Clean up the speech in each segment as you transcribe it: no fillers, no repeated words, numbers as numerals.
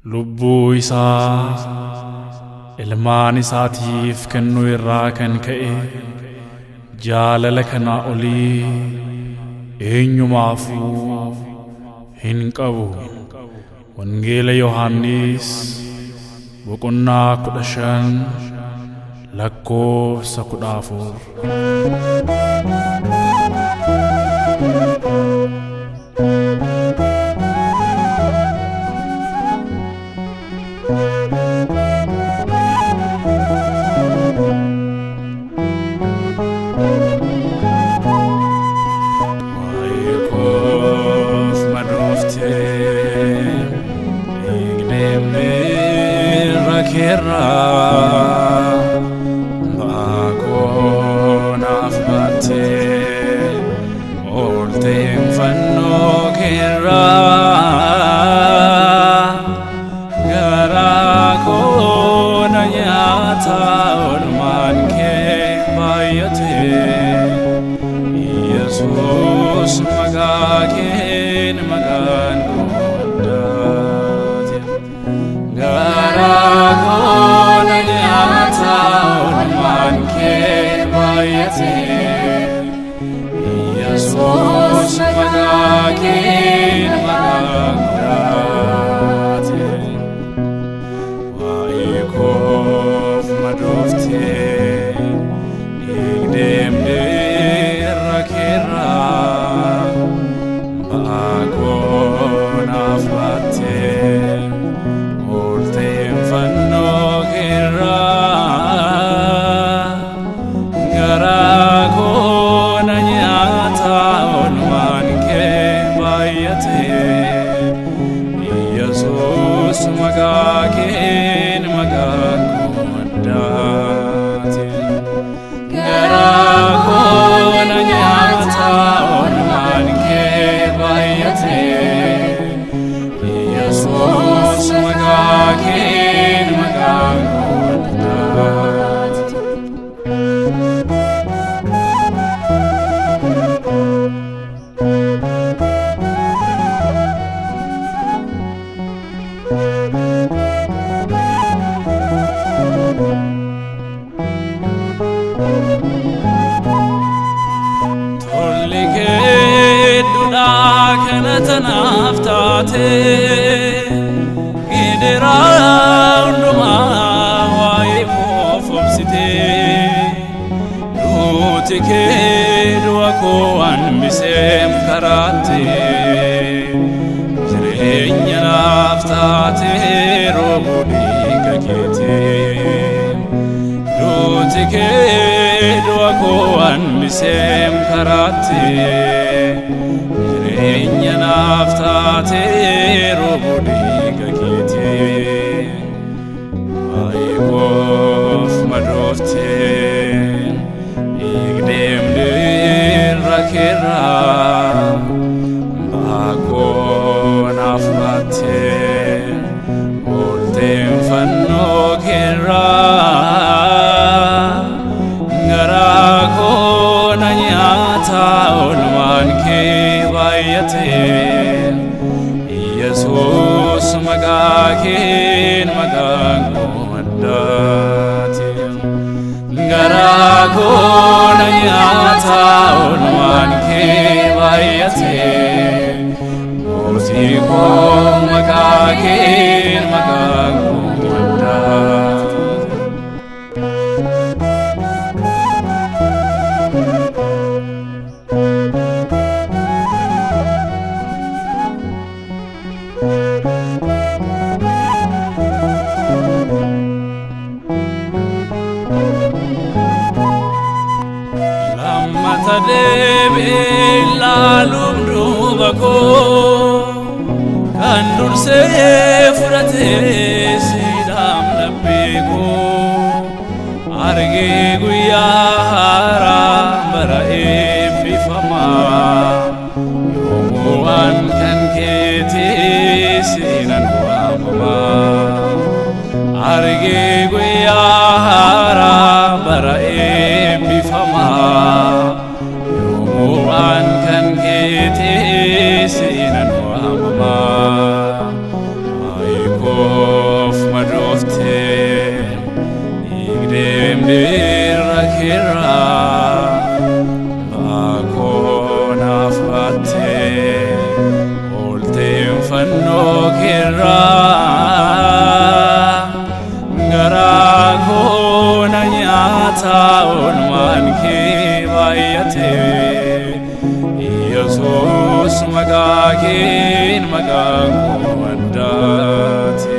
Lubbuu isaa ilmaan isaatiif kennuu irraa kan ka'e jaalala kanaa olii eenyumaafuu hin qabu. Wangeela Yohaannis boqonnaa 15 lakkoofsa 14. Waa'ee koof madooftee dhiigdeemnee rakkeerraa ba'aa koo naaf baattee oolteen fannoo keerraa garaa koo na nyaata oolmaan kee baay'atee. Yesuus maqaa keen maqaan koo addaate. Garaa koo na nyaata oolmaan kee baay'ate. Yesuus maqaa keen maqaan koo addaate. Waa'ee koof madooftee dhiigdeemnee rakkeerraa ba'aa koo naaf baattee oolteen fannoo keerraa garaa koo na nyaata oolmaan kee baay'atee. Yesuus maqaa keen maqaan koo addaate. Garaa koo na nyaata oolmaan kee baay'ate. Yesuus maqaa keen maqaan koo addaate. Tolli kee duudhaa kana tanaaf taate gidiraa hundumaa waa'ee koof obsite duuti kee du'a koo hanbiseem karaatti jireenya naaf taate roobuu dhiiga keetiin. Duuti kee du'a koo hanbiseem karaatti jireenya naaf taate roobuu dhiiga keetiin. Waa'ee koof madooftee dhiigdeemnee rakkeerraa ba'aa koo naaf baattee oolteen fannoo keerraa garaa koo na nyaata oolmaan kee baay'ate. Yesuus maqaa keen maqaan koo addaate. Garaa koo na nyaata oolmaan kee baay'ate. Mootii koo maqaa keen maqaan koo addaate. Lammata deebi'ee ilaaluun duuba koo kan dursee fudhatee siidhaam laphee koo argee guyyaa haaraa bara eebbifamaa yoomuu waan kan keetii siinan waamamaa. Argee guyyaa haaraa bara eebbifamaa yoomuu waan kan keetii siinan waamamaa. Waa'ee koo addaati.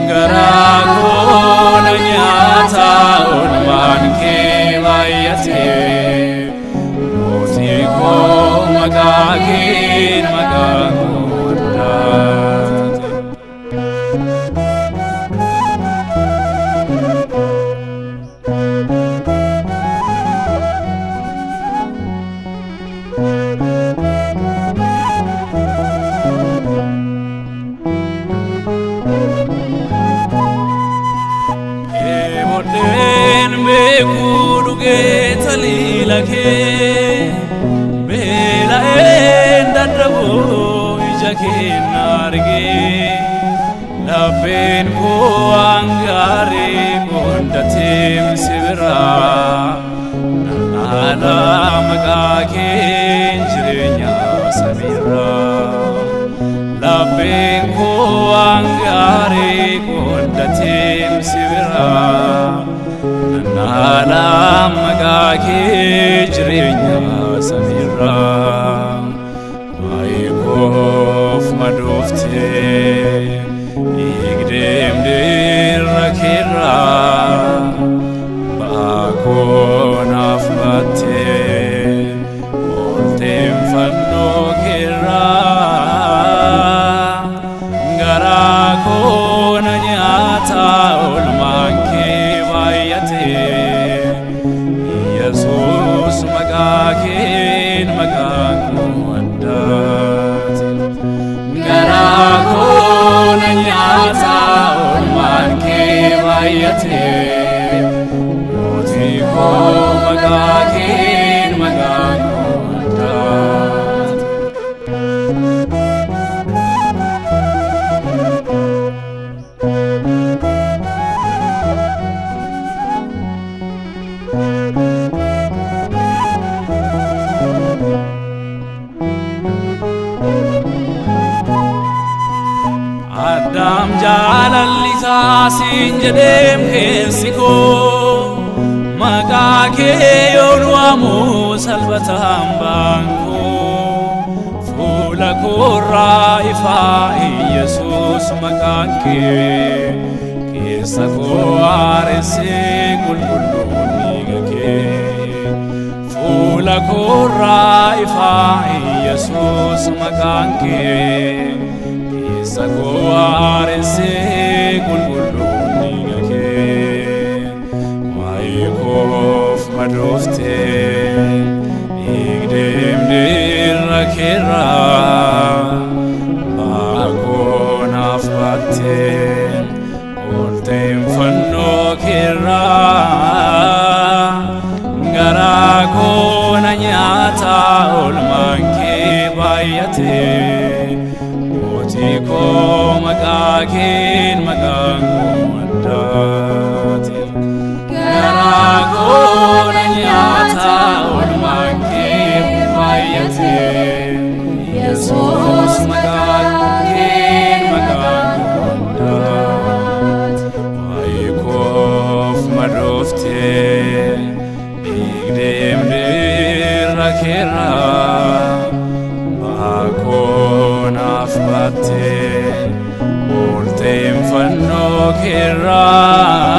Garaa koo na nyaata oolmaan kee baay'atee, mootii koo maqaa keen maqaan koo addaati. Dheebodheen beekuu dhugee taliila kee, beela'een dadhabuu ija kee na argee, lapheen koo waan gaarii qondateem si biraa nan haala maqaa keen jireenya samiirraa. Lapheen koo waan gaarii qondateem si biraa nan haala maqaa kee jireenya samiirraa. Waa'ee koof madooftee dhiigdeem dirra keerraa, ba'aa koo naaf baattee oolteen fannoo keerraa. Garaa koo na nyaata oolmaan kee baay'atee, Yesuus maqaa keen maqaan koo addaati. Garaa koo na nyaata oolmaan kee baay'atee, mootii koo maqaa keen maqaan koo addaati. Addaam jaalalli isaa siin jedheem keessi koo, maqaa kee yoon waamu salphataan baankoo, fuula koorraa ifaa Yesuus maqaan kee, keessa koo haaressee qulqulluun dhiiga kee, fuula koorraa ifaa Yesuus maqaan kee, keessa koo haaressee qulqulluun dhiiga kee. Waa'ee koof madooftee dhiigdeem dirra keerraa, ba'aa koo naaf baattee oolteen fannoo keerraa. Garaa koo na nyaata oolmaan kee baay'atee, mootii koo maqaa keen maqaan koo addaati. Garaa koo na nyaata oolmaan kee baay'atee, Yesuus maqaa keen maqaan koo addaati. Waa'ee koof madooftee dhiigdeem dirra keerraa, ba'aa koo naaf baattee oolteen fannoo keerraa.